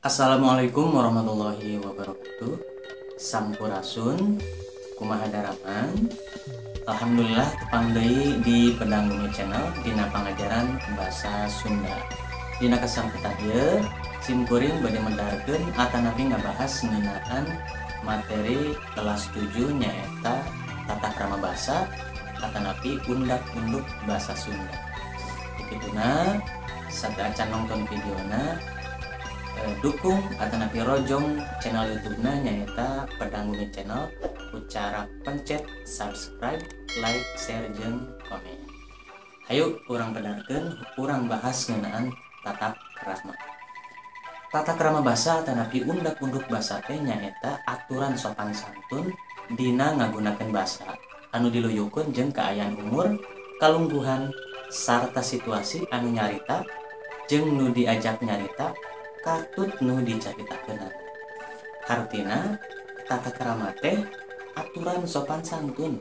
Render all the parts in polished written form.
Assalamualaikum warahmatullahi wabarakatuh. Sampurasun, kumaha daramang. Alhamdulillah tepang deui di Pedang Bumi Channel dina pangajaran bahasa Sunda. Dina kesempatan ieu sim kuring bade medarkeun atanapi ngabahas ngeunaan materi kelas 7 nyaeta tata krama basa atanapi undak-unduk bahasa Sunda. Kituna sateuacan nonton videona, dukung atanapi rojong channel YouTube-na nyaeta Pedang Bumi Channel ucara pencet subscribe, like, share, jeung komen. Hayu urang bedarkeun, urang bahas ngeunaan tata krama. Tata krama basa atanapi undak-unduk basa teh nyaeta aturan sopan santun dina ngagunakeun basa anu diluyukeun jeung kaayaan umur, kalungguhan, sarta situasi anu nyarita jeung nu diajak nyarita katut nu dicaritakeun. Hartina tata krama teh aturan sopan santun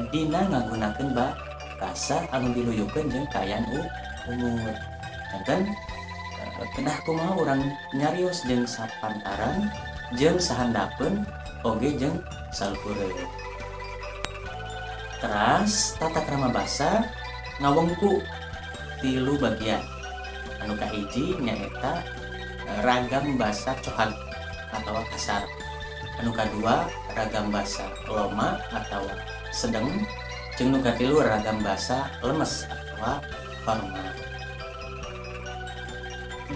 dina ngagunakeun basa anu diluyukeun jeung kaayaan umur. Janten kedah kumaha urang nyarios jeung sapantaran jeung sahandapeun oge jeung saluhureun. Teras tata krama basa ngawengku tilu bagian. Anu kahiji nyaeta ragam basa cohag atau kasar. Anu kadua ragam basa loma atau sedeng, jeung nu katilu ragam basa lemes atau hormat.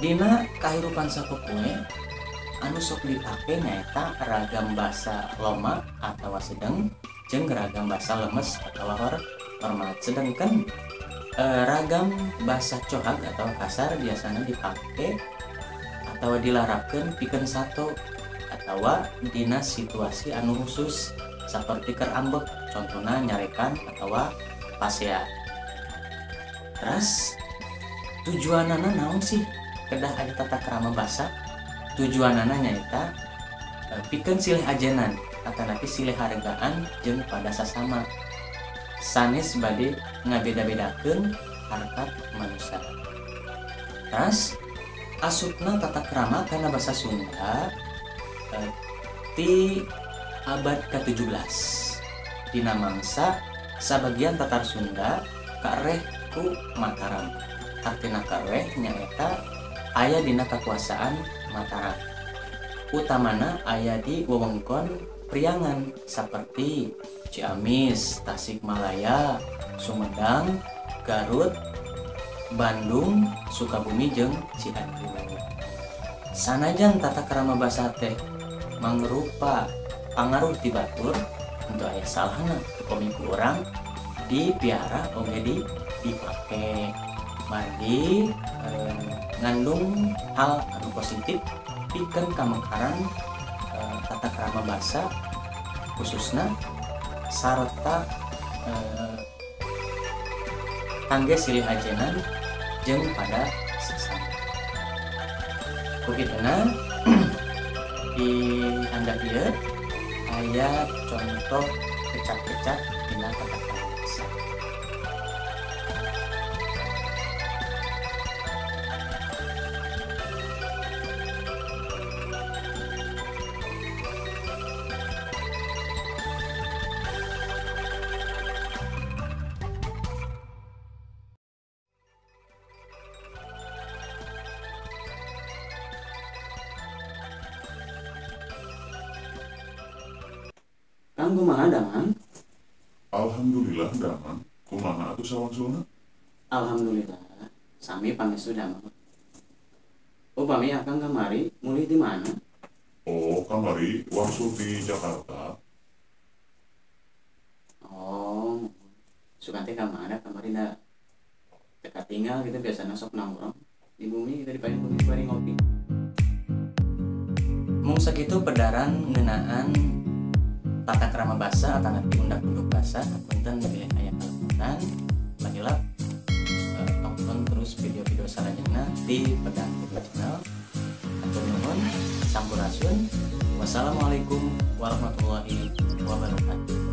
Dina kahirupan sapopoe anu sok dipake nyaeta ragam basa loma atau sedeng jeung ragam basa lemes atau hormat. Sedangkan ragam basa cohag atau kasar biasanya dipake atau dilarapkeun pikeun sato atau dina situasi anu khusus seperti keur ambek, contohna nyarekan atau pasea. Terus tujuanana naon sih kedah aya tata krama basa? Tujuanana nyaeta pikeun silih ajenan atanapi silih hargaan jeung pada sasama, sanes bade ngabeda-bedakeun harkat manusia. Terus asupna tata krama kana basa Sunda ti abad ke-17 dina mangsa sabagian Tatar Sunda kareh ku Mataram. Artina kareh nyaeta aya dina kakuasaan Mataram, utamana aya di wewengkon Priangan seperti Ciamis, Tasikmalaya, Sumedang, Garut, Bandung, Sukabumi jeung Cianjur. Sanajan tata krama basa teh mangrupa pangaruh ti batur, henteu aya salahna upami ku urang dipiara oge dipake. Margi ngandung hal anu positif pikeun kamekaran tata krama basa khususna sarta kangge silih ajenan jeung pada sesama. Ku kituna di handap ieu aya contoh kecap-kecap dina tata krama basa. Kang, kumaha damang? Alhamdulillah damang. Kumaha atuh sawangsulna? Alhamdulillah. Sami pangestu damang. Upami akang kamari mulih di mana? Oh, kamari wangsul di Jakarta. Oh, sugan teh ka mana kamari da teka tinggal gitu, biasana sok nongkrong di bumi gitu, di payung bumi bari ngopi. Mung sakitu pedaran ngeunaan tata krama basa atanapi undak-unduk basa. Hapunten bilih aya kalepotan. Lahilap tonton terus video-video salajengna di Pedang Bumi Channel. Hatur nuhun, sampurasun. Wassalamualaikum warahmatullahi wabarakatuh.